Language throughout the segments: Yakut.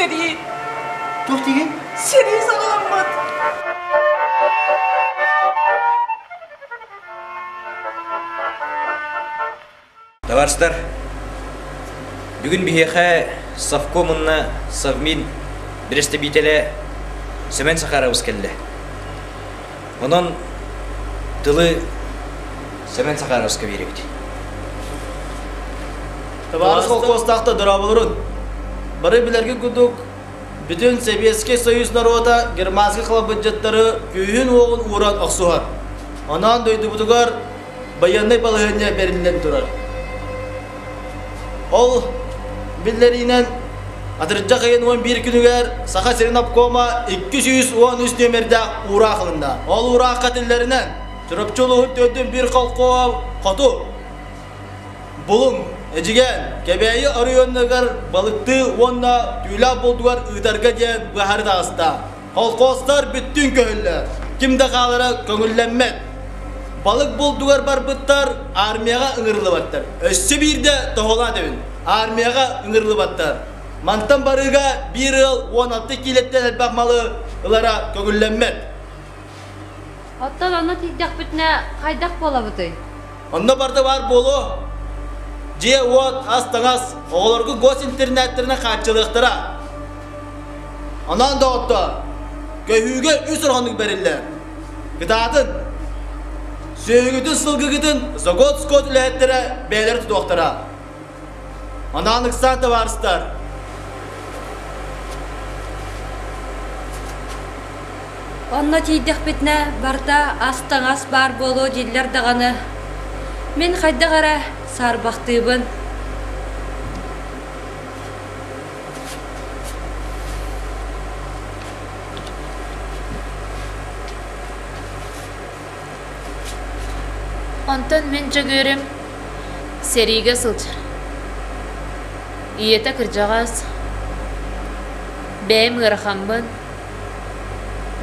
Сэрии. Туох диигин? Сэрии саҕаламмыт. Табаарыстар, бүгүн биһиэхэ Совком уонна Совмин бэрэстэбиитэлэ Сэмэн Сахарович кэллэ. Онон тылы Сэмэн Сахаровичка биэрэбит. Табаарыс холкуостаахта дорооболорун! Бары билэргит курдук, бүтүн Сэбиэскэй Союз норуота германскай халабырдьыттары күүһүн-уоҕун ууран охсуһар. Онон дойдубутугар байыаннай балаһыанньа бэриллэн турар. Ол биллэриинэн атырдьах ыйын 11 күнүгэр Саха сирин обкома 213 нүөмэрдээх уураах ылынна. Ол уураахха этиллэринэн Чурапчы улууһун төрдүн биир холкуо хоту Булуҥ, Эдьигээн, Кэбээйи оройуоннарыгар балыктыы уонна түүлээх булдугар ыытарга диэн быһаарыы таҕыста. Холкуостар бүттүүн көһөллөр, ким да хаалара көҥүллэммэт. Балык булдугар барбыттар армияҕа ыҥырыллыбаттар. Өссө биирдэ тоһоҕолоон этэбин, армияҕа ыҥырыллыбаттар. Мантан барыыга биир ыал 16 киилэттэн элбэх малы ылара көҥүллэммэт. Оттон онно тиийдэхпитинэ хайдах буолабытый? Онно барда баар буолуо. Дьиэ-уот, ас-таҥас, оҕолорго госинтернеттэринэн хааччылыахтара. Онон доҕоттоор, көһүүгэ үс орохонук бэриллэр. Кытаатын, сүөһүгүтүн, сылгыгытын Заготскот үлэһиттэрэ бэйэлэрэ тутуохтара. Анаан ыксаан табаарыстар! Онно тиийдэхпитинэ барыта ас-таҥас баар буолуо дииллэр даҕаны, мин хайдах эрэ саарбахтыыбын. Онтон мин Дьөгүөрүм сэриигэ сылдьар. Ийэтэ кырдьаҕас, бэйэм ыарахаммын.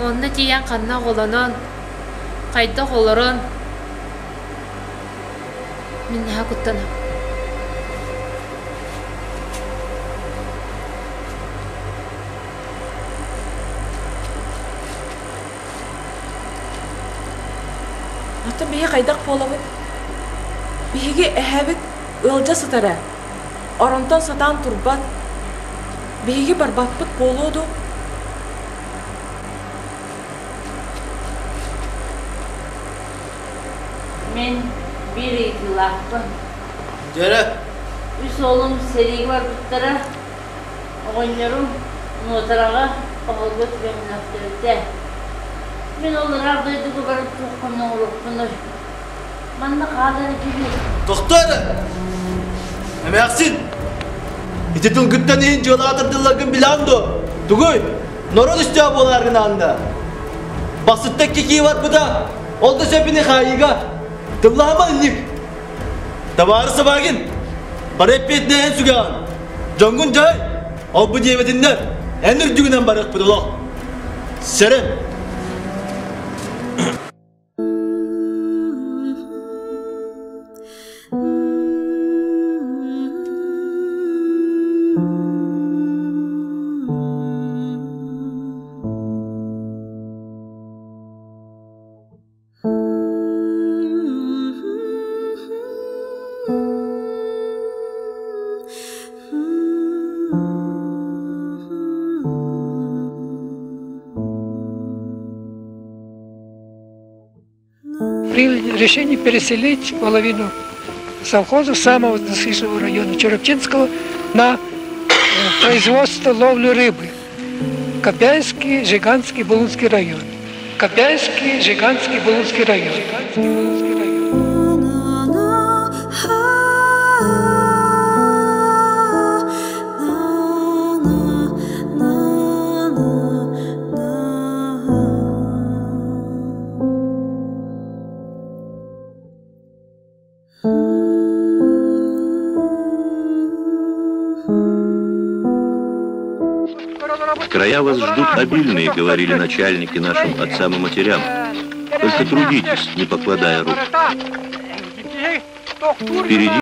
Онно тиийэн ханна оҕолонон, хайдах олорон, мин наһаа куттанабын. Оттон биһи хайдах буолабыт? Биһиги эһэбит ыалдьа сытар ээ. Оронтон сатаан турбат. Биһиги барбаппыт буолуо дуу? Мин биир ыйытыылаахпын. Дьэрэ. Үс уолум сэриигэ барбыттара. Оҕонньорум Нуотараҕа оһолго түбэһиннэхтэрбитэ. Мин ол ыраах дойдуга баран туоххун оҥоруохпунуй? Манна хаалар этибит. Тохтоо эрэ! Эмээхсин! Ити тылгыттан иһин дьыалаҕа тардылларгын билэҕин дуо? Тугуй? Норуот өстөөх буолааргын аанда. Бассытта икки кии барбыта, ол да сөп ини хаайыыга. Тыллаһыма инник. Табаарыс Собакин, бары эппиэтинэһин сүгэҕин. Дьоҥҥун дьаһай, ол-бу диэбэтиннэр, эн үрдүгүнэн барыахпыт олох. Сэрэн! Приняли решение переселить половину совхоза самого насыщенного района Черепчинского на производство ловли рыбы. Копяйский, Жиганский, Булунский район. Копяйский, Жиганский, Булунский район. Края вас ждут обильные, говорили начальники нашим отцам и матерям. Только трудитесь, не покладая рук. Впереди